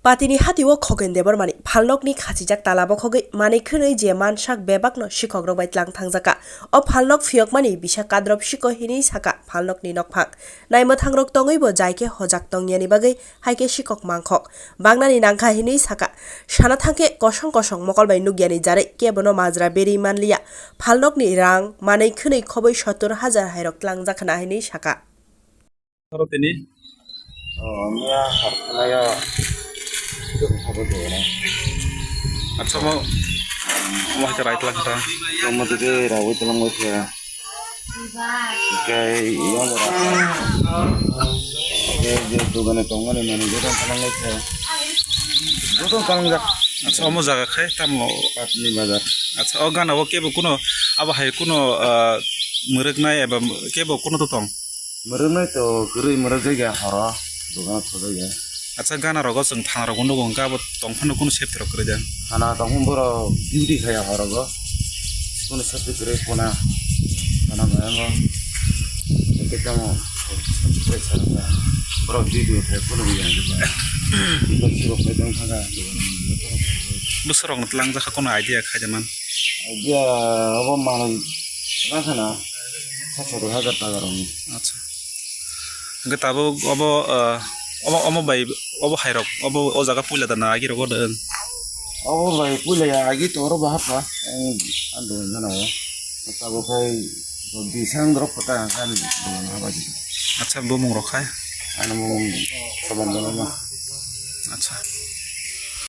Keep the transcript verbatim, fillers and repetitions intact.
Patini hatio Khogen Debbarmani phalnokni khachijak tala bokhogwi manwi khwnwi je mansak bebakno sikhokrok bai tlang thangjakha. O phalnok phiyokmani bisa Kadrop sikho hinwi sakha phalnokni nokphang. Naimwthangrok tongwibo jai khe hojak tongyani bagwi hai khe sikhok mangkhok. Bangnani nangkha hinwi sakha. Sana thangkhe kosong kosong mokol bai nukyani jarwi kebono majra berwi manliya. Phalnokni rang manwi khwnwi khobwi sottor hajar hairok tlangjak khna hinwi sakha. Oro tini? Oh, miya harkhanaya. Itu apa tuh, ya? Acha mo, mo hai rai tlang ta. Mo tuh ke rai tlang mo khe. Ke yang ora. Ke je dogane tongmani mani joto tlang mo khe. Joto tlang jak. Acha omo jaga khai tamo. Patni bazar. Acha o gana o kebo kuno abo hai kuno, ah, mwrwknai eba kebo kuno to tong. Mwrwknai to kwrwi mwrwk jagya horo, dogano thojagya. Acha, gana rogo chwng thana rogo nugo hwnkhe abo tongphano kunu safety rok kwrwi da? Thana tongphano borok duty khaya horogo, kunu safety kwrwi khuna. Thana bayango hwnkhe tamo borok duty khai kunu rwya hwnkhe ba. Borok sirok khai tong thangkha. Bwsarokno twlangjakha kunu idea khaida man? Idea obo manwi rakhana. Sat sottor hajar taka rokni. Acha. Hwnkhe tabuk obo, ah, obo, omo bai, obo hairok, obo o jaga puila da na agi rogo da wng? Obo bai puila ya agi toro baha pa, ang, ang doi jana o. Tabuk khai di sang dorok kota ang kan doi na haba di. Acha, bumung rok khai? Ano bumung Sobondona ma. Acha.